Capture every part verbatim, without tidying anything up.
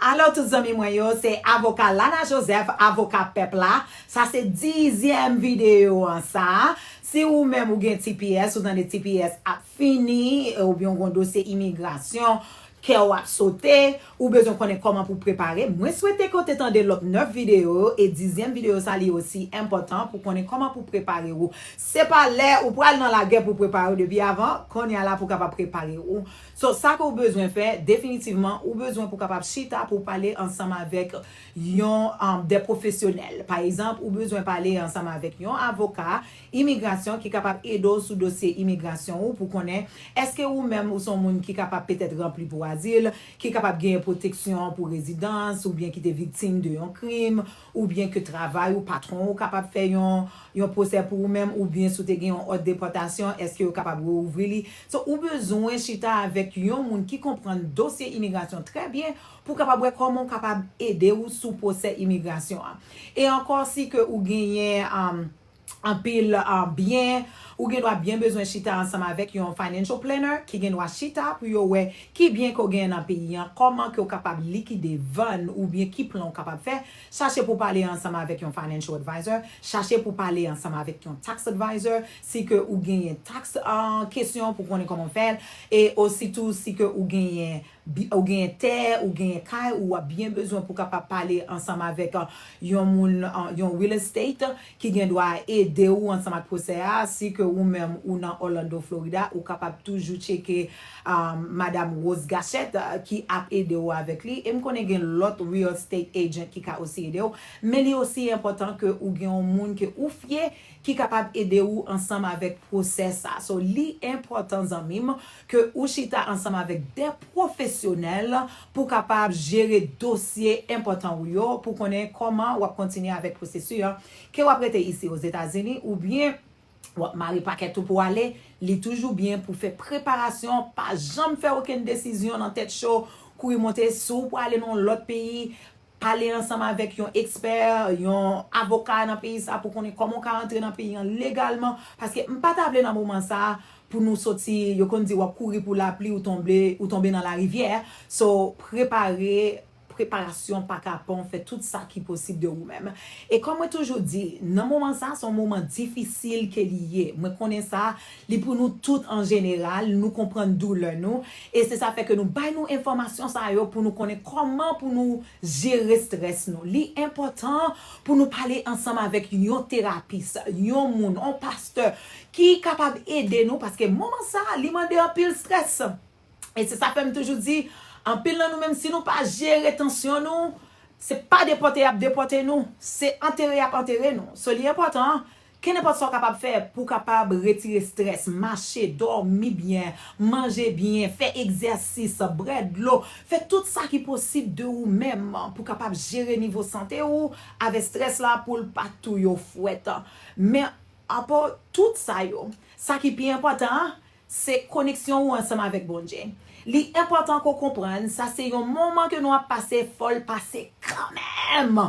Alo tout zanmi mwen yo, se avoka Lana Joseph, avoka pèp la. Sa se dizyèm videyo an sa. Si ou menm ou gen T P S, ou tande T P S ap fini, oubyen ou gen yon dosye imigrasyon, kè w ap sote, ou bezwen konnen kòman pou prepare. Mwen swete ke w te tande lòt nèf videyo yo, e dizyèm videyo sa li osi enpòtan pou konnen kòman pou prepare w. Se pa lè ou pral nan lagè pou prepare w depi avan, kounye a la pou kapab prepare w. So, sa ke w bezwen fè, definitivman, ou bezwen pou kapab chita pou pale ansanm avèk yon, um, de pwofesyonèl. Pa egzanp, ou bezwen pale ansanm avèk yon avoka imigrasyon ki kapab ede w sou dosye imigrasyon ou pou konnen èske ou menm ou se yon moun ki kapab petèt ranpli pou azil, ki kapab genyen pwoteksyon pou rezidans, oubyen ki te viktim de yon krim, oubyen ke travay ou, patwon ou kapab fè yon, yon pwosè pou ou menm, oubyen si w te gen yon òd depòtasyon, èske yo kapab reouvri li. So, ou bezwen chita avèk yon moun ki konprann dosye imigrasyon trè byen pou kapab wè kòman w kapab ede w sou pwosè imigrasyon an. E ankò, si ke ou genyen, um, anpil, uh, byen, ou gen dwa byen bezwen chita ansanm avèk yon financial planner ki gen dwa chita pou yo wè ki byen ke w genyen nan peyi an, kòman ke w kapab likide, vann, oubyen ki plan w kapab fè. Chache pou pale ansanm avèk yon financial advisor, chache pou pale ansanm avèk yon tax advisor, si ke ou genyen tax, uh, kesyon pou konnen kòman fè l, e ositou si ke ou genyen bi-, ou genyen tè, ou genyen kay, ou ap byen bezwen pou kapab pale ansanm avèk, uh, yon moun, uh, yon real estate ki gen dwa ede w ansanm ak pwosè a. Si ke ou menm ou nan Orlando, Florida, ou kapab toujou tcheke, um, Madam Rose Gachette, uh, ki ap ede w avèk li. E m konnen gen lòt real estate agent ki ka osi ede w. Men li osi enpòtan ke ou gen yon moun ke ou fye ki kapab ede w ansanm avèk pwosè sa. So, li enpòtan, zanmi m, ke ou chita ansanm avèk de pwofesyonèl pou kapab jere dosye enpòtan ou yo, pou konnen kòman w ap kontinye avèk pwosesi an. Ke w ap rete isi Ozetazini, oubyen w ap mare pakèt ou pou w ale, li toujou byen pou fè preparasyon, pa janm fè okenn desizyon nan tèt cho, kouri monte. Si w prale nan yon lòt peyi, pale ansanm avèk yon ekspè, yon avoka nan peyi sa pou konnen kòman w ka rantre nan peyi an legalman. Paske m pa ta vle nan moman sa pou nou soti, yo konn di w ap kouri pou lapli, ou tonbe, ou tonbe nan larivyè. So, prepare, preparasyon pa ka pon, fè tout sa ki posib de ou menm. E kòm mwen toujou di, nan moman sa, se yon moman difisil ke li ye. Mwen konnen sa, li pou nou tout an jeneral, nou konprann doulè nou. E se sa fè ke nou bay nou enfòmasyon sa yo pou nou konnen kòman pou nou jere strès nou. Li enpòtan pou nou pale ansanm avèk yon terapis, yon moun, yon pastè ki kapab ede nou, paske moman sa, li mande anpil strès. E se sa fè m toujou di, anpil nan nou menm, si nou pa jere tansyon nou, se pa depòte y ap depòte nou, se antere y ap antere nou. So, li enpòtan, kenenpòt sa w kapab fè pou w kapab retire strès, mache, dòmi byen, manje byen, fè egzèsis, bwè dlo, fè tout sa ki posib de ou menm pou w kapab jere nivo sante ou avèk strès la pou l pa touye w fwèt. Men apa tout sa yo, sa ki pi enpòtan an, se koneksyon ou ansanm avèk Bondye. Li enpòtan ke w konprann, sa se yon moman ke nou ap pase, fò l pase kanmenm.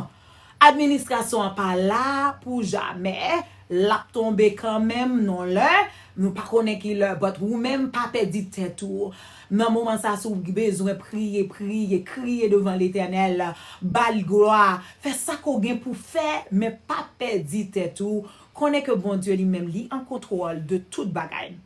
Administrasyon an pa la pou jamè, l ap tonbe kanmenm, non lè, nou pa konnen ki lè, but ou menm pa pèdi tèt ou. Nan moman sa, si w bezwen priye, priye, kriye devan Letènèl, ba l glwa, fè sa ke w gen pou fè, men pa pèdi tèt ou. Konnen ke Bondye li menm, li an kontwòl de tout bagay.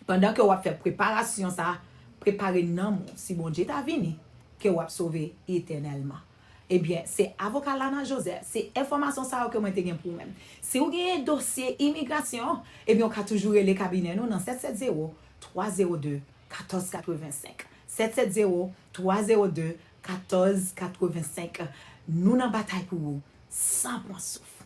Pandan ke w ap fè preparasyon sa, prepare nanm ou. Si Bondye ta vini, ke w ap sove etènèlman. Ebyen, se avoka Lana Joseph, se enfòmasyon sa yo ke mwen te gen pou ou menm. Si w genyen dosye imigrasyon, ebyen, w ka toujou rele kabinè nou nan sèt sèt zewo, twa zewo de, katòz katrevensenk. Sèt sèt zewo, twa zewo de, katòz katrevensenk. Nou nan batay pou ou, san pran souf.